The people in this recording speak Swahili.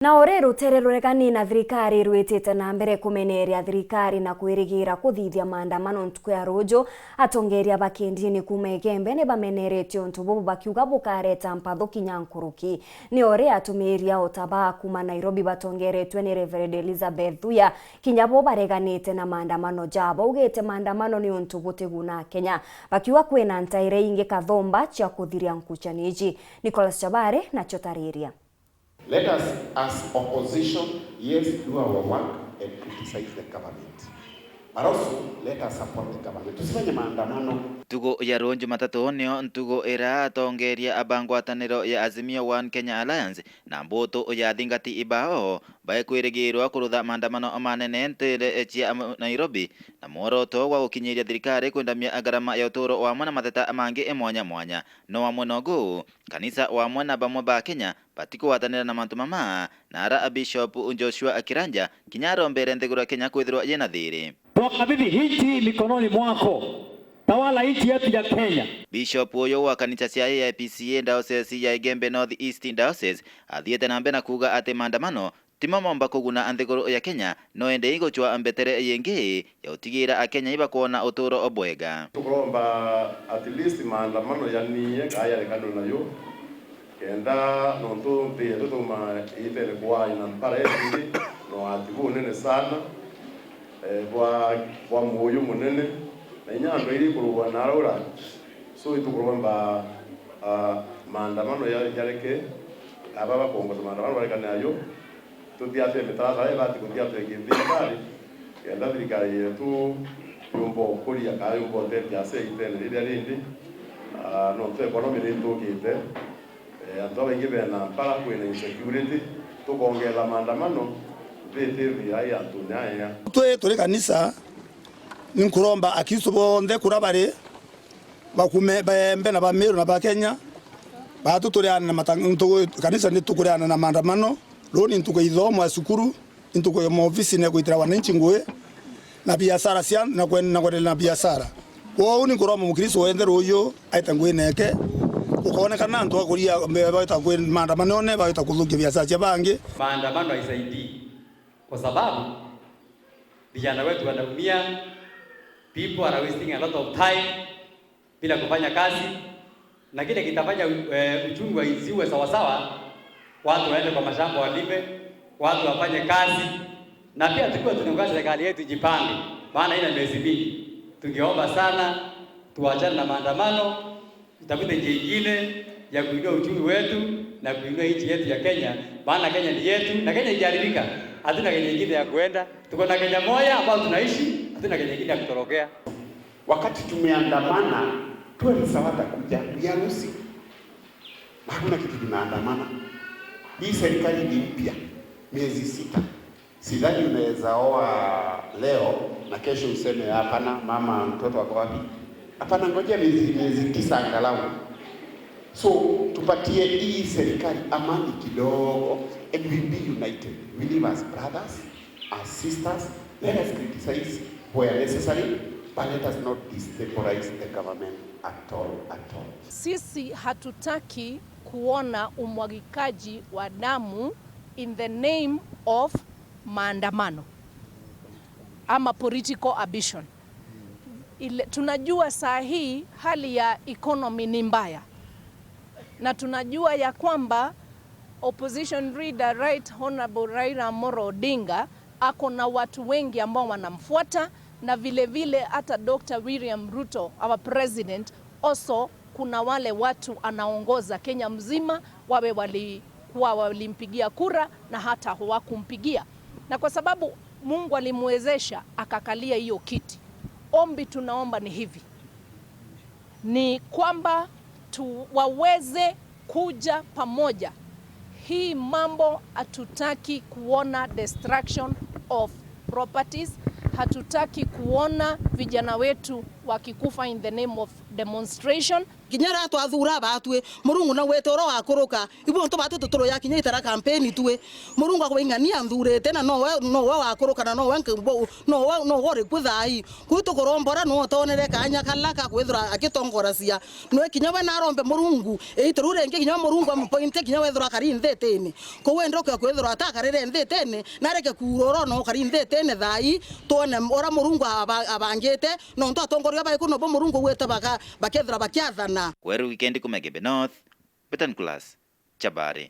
Na ore rutere ruregani na thirikari rwitite na mbere kumeneria thirikari na kwirigira kuthithia maandamano ntuku ya ruju. Atongeria bakindini kuma Igembe ni bameneretie untu bubu bakiuga bukareta mpatho kinya nkuruki. Ni ore atumiria otaba kuma Nairobi batongeretwe ni Reverend Elizabeth Thuya kinya bo bareganite na maandamano jabo ugite maandamano ni untu butiguna Kenya, bakiuga kwina ntaire ingi kathomba chia kuthiria nkuchani iji. Nicholas Chabare nacho tariria. Let us, as opposition, yes, do our work and criticize the government. But also, let us support the government. Tusifanye maandamano. Ntugo ya ruu Jumatatu nio ntugo ira atongeria abangwataniro ya Azimio One Kenya Alliance na mbutu ya thingati ibao baekwirigirwa kurutha maandamano manene ntire chia Nairobi na mworoto wa gukinyiria thirikari kwindamia ngarama ya uturo wa mwana mateta mangi mwanya mwanya. No wa mwena ungu kanisa wa mwena bamwe ba Kenya batikugwatanira na mantu mama na ara Bishop Joshua Kiranja kinya arombere nthiguru ya Kenya kwithirwa yina thiri. Twakabidhi nchi mikononi mwako, tawala nchi yetu ya Kenya. Bishop uyu wa kanitha cia AIPCA Diocese ya Igembe North East Diocese athiete na mbere na kuga ati maandamano timo momba kuguna nthiguru ya Kenya no ende iguchwa mbetere yingi ya utigira akenya ibakuona uturo obwega. Tukuromba at least maandamano yanie kayarekano nayo kenda nontu nthi yetu tuma itele kwa ina mpara yetu no atibu nene sana bwa muyu munene na inyando iri kurugwa narora so itukuromba maandamano yareke aba bakongoza maandamano barekane ayo tuthiate mitaratara ibati kuthiate githirikari kenda thirikari yetu yumba ukuria kana yumba utetia ase itene riria rindi nontu economy ni ithukite, antu abaingi bena mpara kwina insecurity tukongela maandamano thitithia antu nyaia. Twe turi kanisa ninkuromba akristo bonthe kuria bari bakume baembe na bamiru na bakenya batu turiana na kanisa ni tukuriana na maandamano runi ntuko ithomo cukuru ntuko maofisi na gwitira wananchi ngui na biashara cia na kwenda na biashara kwou ni kuromba mukristo wenthe ruyu aita ngui neke ukonekana antu akuria baita ngui maandamano ne baita kuthukia biashara cia bangi. Maandamano haisaidii kwa sababu vijana wetu wanaumia, people are wasting a lot of time bila kufanya kazi, na kile kitafanya uchumi wa nchi uwe sawa sawa, watu waende kwa mashamba walime, watu wafanye kazi, na pia tukiwa tunaongoza serikali yetu ijipange, maana ina miezi mingi. Tungeomba sana tuachane na maandamano, tutafute njia nyingine ya kuinua uchumi wetu na kuinua nchi yetu ya Kenya, maana Kenya ni yetu na Kenya ikiharibika hatuna Kenya nyingine ya kuenda. Tuko na Kenya moja ambayo tunaishi, hatuna Kenya nyingine ya kutorokea. Wakati tumeandamana tuwe hawatakuja harusi. Hakuna kitu tunaandamana. Hii serikali ni mpya, miezi 6. Sidhani unaweza oa leo na kesho useme hapana, mama mtoto wako wapi? Hapana, ngoja miezi 9 angalau. So tupatie hii serikali amani kidogo and we be united. We live as brothers, as sisters. Let us criticize where necessary, but let us not destabilize the government at all, at all. Sisi hatutaki kuona umwagikaji wa damu in the name of maandamano ama political ambition. Ile, tunajua saa hii hali ya economy ni mbaya, na tunajua ya kwamba opposition leader Right Honorable Raila Amolo Odinga ako na watu wengi ambao wanamfuata, na vile vile hata Dr. William Ruto our president also kuna wale watu anaongoza Kenya mzima, wawe walikuwa walimpigia kura na hata hawakumpigia. Na kwa sababu Mungu alimwezesha akakalia hiyo kiti, ombi tunaomba ni hivi, ni kwamba waweze kuja pamoja. Hii mambo hatutaki kuona destruction of properties, hatutaki kuona vijana wetu wakikufa in the name of demonstration. Kinya ra twathura batue murungu na wete oro wakuruka ibu nto batu tuturo ya kinya itara campaign tue murungu akwingania nthurite na nowe nowe wakuruka na nowe nowe nowe uri kuthai kuitukurombora no tonere kanya kala ka kwithura akitongoracia no kinya we narombe murungu eituru rengi kinya murungu amupointe kinya wethura kari nthitini kowe ndoka kwithura atakarire nthitini nareke kuroro no kari nthitini thai tuone ora murungu abangite no nto atongoria bai kuno bo murungu wete baka bakethura bakiathana. Kweru wikendi kumegebe North, Betan Class, Chabari.